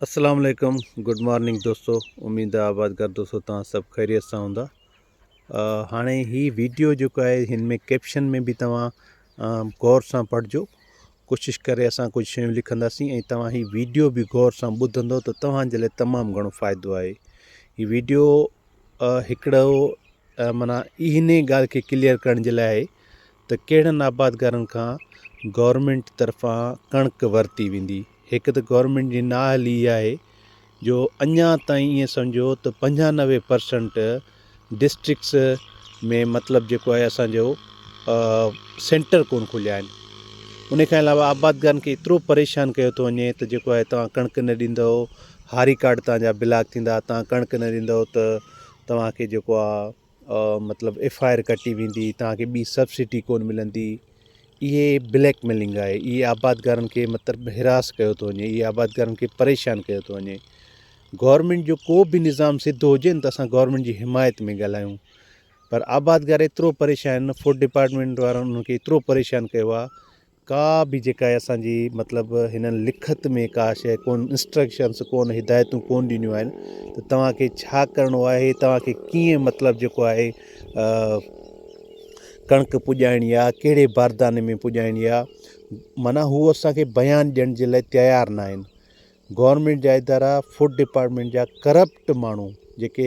اسلام عليڪم good morning دوستو اميد آ آبادگار دوستو توهان سڀ خيريت سان هوندا هاڻي هي ويڊيو جيڪو آهي هن ۾ ڪيپشن ۾ به توهان غور سان پڙهجو ڪوشش ڪري اسان ڪجهه شيون لکنداسين ۽ توهان هي ويڊيو به غور سان ٻڌندو ته توهان جي لاء تمام گهڻو فائدو آهي هي ويڊيو هڪڙو معنيٰ انهي ڳالهه کي ڪليئر ڪرڻ جي لاء آهي ته ڪهڙن آبادگارن کان گورنمينٽ طرفان ڪڻڪ ورتي ويندي. هڪ ته گورنمينٽ جي نااهلي اها آهي جو اڃا تائين ائين سمجهو ته 95 پرسنٽ ڊسٽرڪٽس ۾ مطلب جيڪو آهي اسان جو سينٽر ڪونه کليا آهن. ان کان علاوه آبادگارن کي ايترو پريشان ڪيو ٿو وڃي ته جيڪو آهي توهان ڪڻڪ نه ڏيندؤ هاري ڪارڊ توهان جا بلاڪ ٿيندا، توهان ڪڻڪ نه ڏيندؤ ته توهان کي جيڪو آهي مطلب ايف I R ڪٽي ويندي توهان کي ٻي سبسڊي ڪونه ملندي اهي بليڪ ميلنگ آهي اهي آبادگارن کي مطلب حراس ڪيو ٿو وڃي اهي آبادگارن کي پريشان ڪيو ٿو وڃي گورنمينٽ جو ڪو به نظام سڌو هجي نه ته اسان گورنمينٽ جي حمايت ۾ ڳالهايون پر آبادگار ايترو پريشان آهن فوڊ ڊپارٽمينٽ وارن انهن کي ايترو پريشان ڪيو آهي ڪا به جيڪا آهي اسان جي مطلب هنن لکت ۾ ڪا شيء ڪون انسٽرڪشنس ڪون هدايتون ڪون ڏنيون آهن ته توهان کي ڇا ڪرڻو آهي توهان کي ڪيئن مطلب جيڪو آهي ڪڻڪ پڄائڻي آهي ڪهڙي بارداني ۾ پڄائڻي آهي معنيٰ هو اسان کي بيان ڏيڻ جي لاء تيار نه آهن گورنمينٽ جا ادارا فوڊ ڊپارٽمينٽ جا ڪرپٽ ماڻهو جيڪي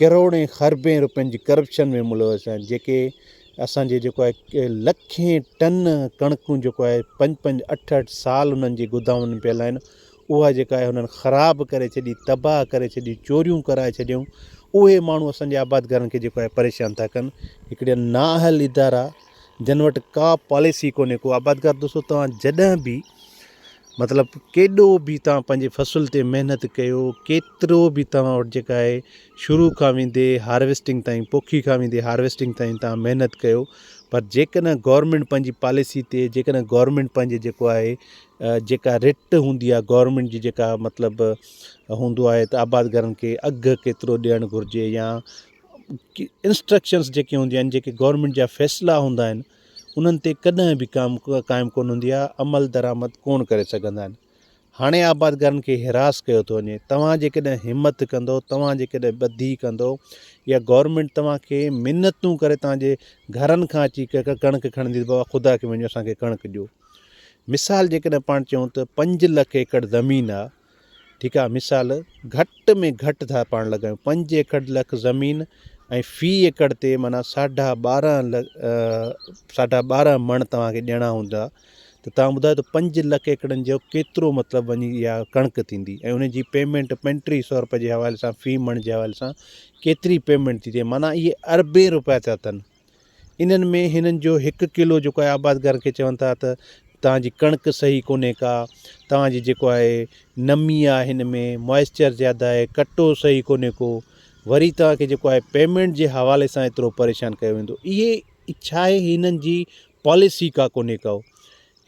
ڪروڙين خربين روپين جي ڪرپشن ۾ ملوث آهن جيڪي اسان جي جيڪو آهي لکين ٽن ڪڻڪون جيڪو آهي پنج پنج اٺ اٺ سال انهن جي گودامن ۾ پيل آهن اها جيڪا آهي انهن خراب ڪري ڇڏي تباهه ڪري ڇڏي چوريون ڪرائي ڇڏيون اهي ماڻهو اسان جي آبادگارن کي جيڪو آهي پريشان ٿا ڪن هڪڙي نااهل ادارا جن وٽ ڪا پاليسي ڪونهي ڪو آبادگار دوستو توهان جڏهن به مطلب ڪيڏو به توهان پنهنجي فصل تي محنت ڪيو ڪيترو به توهان وٽ جيڪا آهي شروع کان ويندي هارويسٽنگ تائين پوکي کان ويندي هارويسٽنگ تائين توهان محنت ڪيو پر جيڪڏهن گورنمينٽ پنهنجي پاليسي تي جيڪڏهن گورنمينٽ پنهنجي جيڪو آهي جيڪا رٽ هوندي آهي گورنمينٽ جي جيڪا مطلب هوندو آهي ته آبادگارن کي اگهه ڪيترو ڏيڻ گهرجي يا انسٽرڪشنس جيڪي هونديون آهن جيڪي گورنمينٽ جا فيصلا هوندا آهن انهن تي ڪڏهن به ڪام قائم ڪونه هوندي آهي، عمل درآمد ڪونه ڪري سگهندا آهن. هاڻي آبادگارن کي هراس ڪيو ٿو وڃي، توهان جيڪڏهن همت ڪندو، توهان جيڪڏهن ٻڌي ڪندو يا گورنمينٽ توهان کي منتون ڪري توهان جي گهرن کان اچي ڪڻڪ کڻندي ته بابا خدا کي وڃو اسان کي ڪڻڪ ڏيو. مثال جيڪڏهن پاڻ چئون ته 5 لک ايڪڙ زمين آهي، ٺيڪ آ مثال گهٽ ۾ گهٽ ٿا پاڻ لڳايون 5 ايڪڙ لک زمين ۽ في ايڪڙ تي معنيٰ ساڍا ٻارهن ساڍا ٻارهن مڻ توهان کي ڏيڻا هوندا ته توهان ٻڌايو ته 5 لک ايڪڙن جو ڪيترو مطلب وڃي اها ڪڻڪ ٿيندي ۽ ان جي پيمينٽ 3500 روپئي جي حوالي سان في مڻ جي حوالي سان ڪيتري پيمينٽ ٿي ٿئي معنيٰ اهي اربين روپيا ٿيا اٿن انهن ۾ هنن جو هڪ ڪلو جيڪو آهي آبادگارن کي چون ٿا ته توهان جي ڪڻڪ صحيح ڪونهي ڪا توهان جي جيڪو آهي نمي آهي هن ۾ موائسچر زياده آهي ڪٽو صحيح ڪونهي ڪو وري توهان کي جيڪو آهي پيمينٽ جي حوالي سان ايترو پريشان ڪيو ويندو اهي ڇا آهي هنن جي پاليسي ڪا ڪونهي ڪا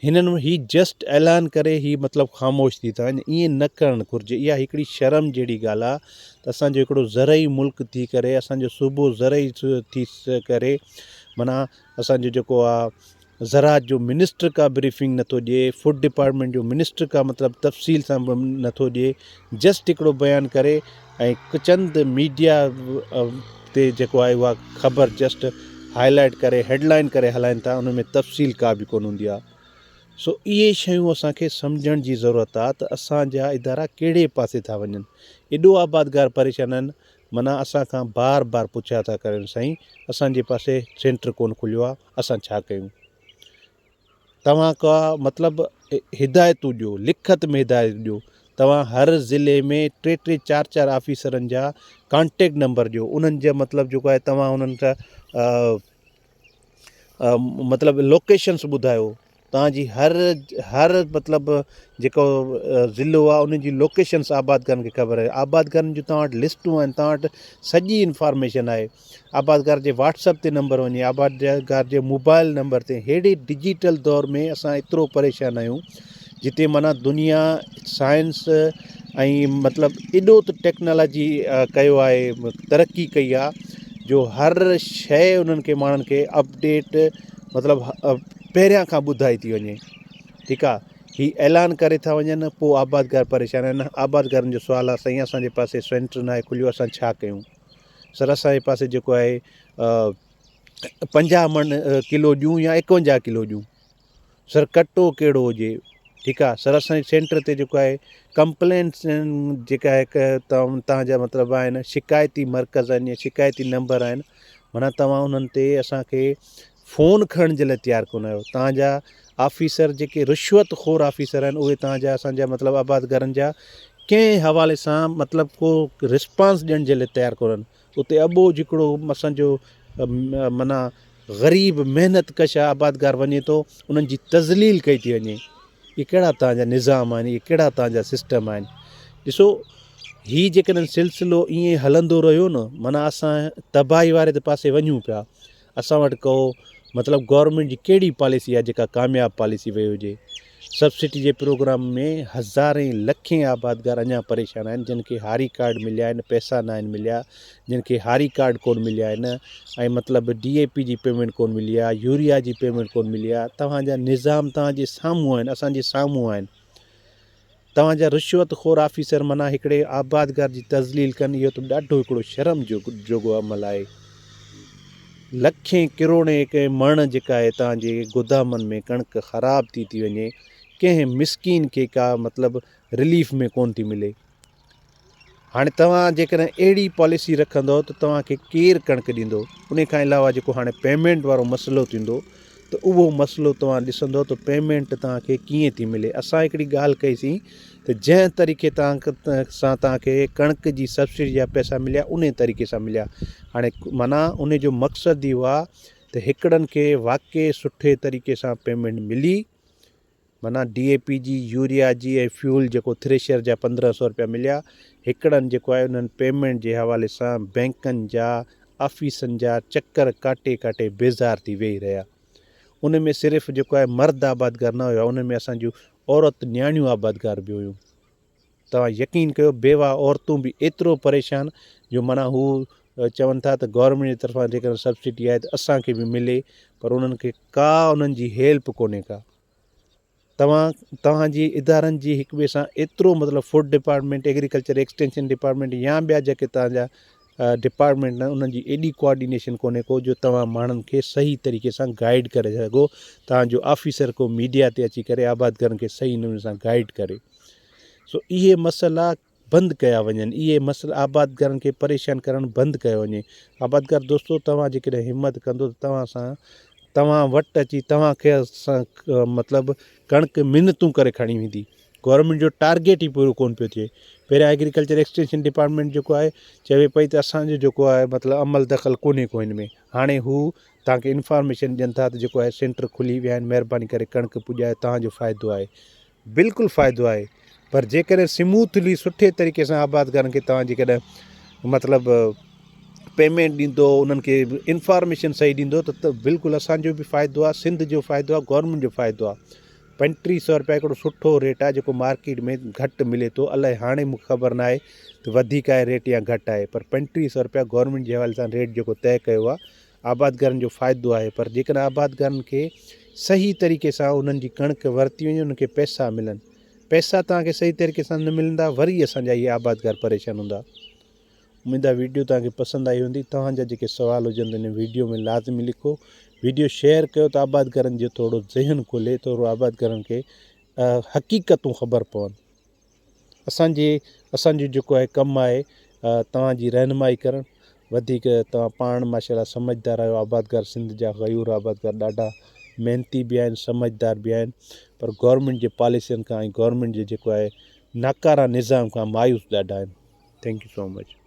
هنن هي جسٽ اعلان ڪري هي مطلب خاموش ٿي ٿا وڃن ائين نه ڪرڻ گهرجي اها هڪڙي شرم جهڙي ڳالهه آهي ته اسان جو هڪڙو زرعي ملڪ ٿي ڪري اسان جو صوبو زرعي ٿي ڪري معنيٰ اسان جو جيڪو آهي زراعت جو منسٽر ڪا بريفنگ نٿو ڏئي فوڊ ڊپارٽمينٽ جو منسٽر ڪا مطلب تفصيل سان نٿو ڏئي جسٽ هڪڙو بيان ڪري ۽ چند ميڊيا تي جيڪو آهي اها خبر جسٽ هائي لائيٽ ڪري هيڊ لائين ڪري هلائين ٿا ان ۾ تفصيل ڪا به ڪونه هوندي آهي سو اهي شيون اسان کي سمجهڻ جي ضرورت آهي ته اسان جا ادارا ڪهڙي پاسي ٿا وڃن ايڏو آبادگار پريشان آهن معنيٰ اسان کان بار بار پڇا ٿا ڪرن سائين اسان جي پاسي سينٽر ڪونه کليو آهي اسان ڇا ڪيون توهان ڪا مطلب هدايتون ڏيو، لکت ۾ هدايت ڏيو، توهان هر ضلعي ۾ ٽي ٽي چار چار آفيسرن جا ڪانٽيڪٽ نمبر ڏيو، انهن جا مطلب جيڪو آهي توهان انهن کان مطلب لوڪيشنس ٻڌايو، توهان جي هر هر مطلب جيڪو ضلعو آهي ان جي لوڪيشنس آبادگارن کي خبر آهي، آبادگارن جون توهان وٽ لسٽون آهن، توهان وٽ سڄي انفارميشن آهي. آبادگار جي واٽس اپ تي نمبر وڃي آبادگار جي موبائل نمبر تي ههڙي ڊجيٽل دور ۾ اسان ايترو پريشان آهيون جتي معنيٰ دنيا سائنس ۽ مطلب ايڏو ته ٽيڪنالاجي ڪيو آهي ترقي ڪئي آهي جو هر شيء انهن کي ماڻهن کي اپڊيٽ مطلب پهريان کان ٻڌائي ٿي وڃي ٺيڪ آهي. هي اعلان ڪري ٿا وڃن پوء آبادگار پريشان آهن آبادگارن جو سوال آهي سائين اسان جي پاسي سينٽر ناهي کليو اسان ڇا ڪيون سر اسان جي پاسي جيڪو آهي 50 مڻ ڪلو ڏيون يا 51 ڪلو ڏيون سر ڪٽو ڪهڙو هجي ٺيڪ آهي سر اسان جي سينٽر تي جيڪو آهي ڪمپلينٽس جيڪا هڪ توهان جا مطلب آهن شڪايتي مرڪز آهن يا شڪايتي نمبر آهن معنيٰ توهان انهن تي اسان کي فون کڻڻ جي لاء تيار ڪونه آهيو توهان جا آفيسر جيڪي رشوت خور آفيسر آهن اهي توهان جا اسان جا مطلب آبادگارن جا ڪنهن حوالي سان مطلب ڪو رسپانس ڏيڻ جي لاء تيار ڪونهن اتي اٻوجهه هڪڙو اسان جو معنيٰ غريب محنت ڪش آبادگار وڃي ٿو انهن جي تذليل ڪئي ٿي وڃي اهي ڪهڙا توهان جا نظام آهن اهي ڪهڙا توهان جا سسٽم آهن ڏسو هي جيڪڏهن سلسلو ائين هلندو رهيو نه معنيٰ اسان تباهي واري ته پاسي وڃون پيا اسان وٽ ڪو مطلب گورنمينٽ جي ڪهڙي پاليسي آهي جيڪا ڪامياب پاليسي وئي هجي سبسڊي جي پروگرام ۾ هزارين لکين آبادگار اڃا پريشان آهن جن کي هاري ڪارڊ مليا آهن پئسا ناهن مليا جن کي هاري ڪارڊ ڪون مليا آهن ۽ مطلب ڊي اي پي جي پيمينٽ ڪون ملي آهي يوريا جي پيمينٽ ڪون ملي آهي توهان جا نظام توهان جي سامهون آهن اسان جي سامهون آهن توهان جا رشوت خور آفيسر معنيٰ هڪڙي آبادگار جي تذليل ڪن اهو ته ڏاڍو هڪڙو شرم جوڳو عمل آهي. لکين ڪروڙين مڻ جيڪا آهي توهان جي گودامن ۾ ڪڻڪ خراب ٿي ٿي وڃي ڪنهن مسڪين کي ڪا مطلب رليف ۾ ڪون ٿي ملي. هاڻي توهان جيڪڏهن اهڙي پاليسي رکندو ته توهان کي ڪير ڪڻڪ ڏيندو ان کان علاوه جيڪو هاڻي پيمينٽ وارو مسئلو ٿيندو ته اهو مسئلو توهان ڏسندو ته پيمينٽ توهان کي ڪيئن ٿي ملي اسان هڪڙي ڳالهه ڪئي سين ته جنهن طريقي توهان سان توهان کي ڪڻڪ جي سبسڊي جا پئسا مليا ان طريقي سان مليا هاڻي معنيٰ ان جو مقصد اهو آهي ته هڪڙن کي واقعي سٺي طريقي سان پيمينٽ ملي معنيٰ ڊي اي پي جي، يوريا جي ۽ فيول جيڪو ٿريشر جا 15 سئو رپيا مليا، هڪڙن جيڪو آهي انهن پيمينٽ جي حوالي سان بئنڪن جا آفيسن جا چڪر ڪاٽي ڪاٽي بيزار ٿي ويهي رهيا. ان ۾ صرف جيڪو آهي مرد آبادگار نه هيا ان ۾ اسان جون عورت نياڻيون آبادگار به هيون. توهان يقين ڪيو بيواهه عورتون به ايترو پريشان جو معنيٰ هو چون ٿا ته گورنمينٽ جي طرفان جيڪڏهن سبسڊي آهي ته اسان کي به ملي پر انهن کي ڪا انهن جي هيلپ ڪونهي ڪا. توهان توهان جي ادارن جي هڪ ٻئي سان ايترو مطلب food department agriculture extension department يا ٻيا جيڪي توهان جا ڊپارٽمينٽ آهن انهن جي ايڏي ڪوآرڊينيشن ڪونهي ڪو جو توهان ماڻهن کي صحيح طريقي سان گائيڊ ڪري سگهو توهان جو آفيسر ڪو ميڊيا تي اچي ڪري آبادگارن کي صحيح نموني سان گائيڊ ڪري سو اهي مسئلا بند ڪيا وڃن اهي مسئلا آبادگارن کي پريشان ڪرڻ بند ڪيو وڃي آبادگار دوستو توهان جيڪڏهن همت ڪندو ته توهان سان توهان وٽ اچي توهان کي اسان مطلب ڪڻڪ منتون ڪري کڻي ويندي گورنمينٽ جو ٽارگيٽ ئي پورو ڪون پيو ٿئي پهريان ايگريڪلچر ايڪسٽينشن ڊپارٽمينٽ جيڪو آهي چوي پئي ته اسانجو جيڪو آهي مطلب عمل دخل ڪونهي ڪو هن ۾ هاڻي هو توهان کي انفارميشن ڏين ٿا ته جيڪو آهي سينٽر کلي ويا آهن مهرباني ڪري ڪڻڪ پڄايو توهان جو فائدو آهي بلڪل فائدو آهي پر جيڪڏهن سموٿلي سٺي طريقي سان آبادگارن کي توهان جيڪڏهن مطلب پيمينٽ ڏيندو انهن کي انفارميشن صحيح ڏيندو ته بلڪل اسانجو به فائدو آهي سنڌ جو فائدو آهي گورنمينٽ جو فائدو آهي 35 سو روپيا هڪڙو سٺو ريٽ آهي جيڪو مارڪيٽ ۾ گهٽ ملي ٿو الائي هاڻي مونکي خبر ناهي ته وڌيڪ آهي ريٽ يا گهٽ آهي پر 35 سو روپيا گورنمينٽ جي حوالي سان ريٽ جيڪو طئي ڪيو آهي آبادگارن جو فائدو آهي پر جيڪڏهن آبادگارن کي صحيح طريقي سان انهن جي ڪڻڪ ورتي وڃي انهن کي پئسا ملن پئسا توهان کي صحيح طريقي سان نه ملندا وري اسان جا اهي آبادگار پريشان هوندا اميد آهي ويڊيو توهان کي پسند آئي هوندي توهان جا جيڪي سوال هجن ته ان ويڊيو ۾ لازمي لکو ويڊيو شيئر ڪيو ته آبادگارن جو ٿورو ذهن کلي ٿورو آبادگارن کي حقيقتون خبر پون اسان جي اسان جو جيڪو آهي ڪم آهي توهان جي رهنمائي ڪرڻ وڌيڪ توهان پاڻ ماشاء الله سمجهدار آهيو آبادگار سنڌ جا غيور آبادگار ڏاڍا محنتي به آهن سمجهدار به آهن پر گورنمينٽ جي پاليسين کان ۽ گورنمينٽ جي جيڪو آهي ناڪارا نظام کان مايوس ڏاڍا آهن thank you so much.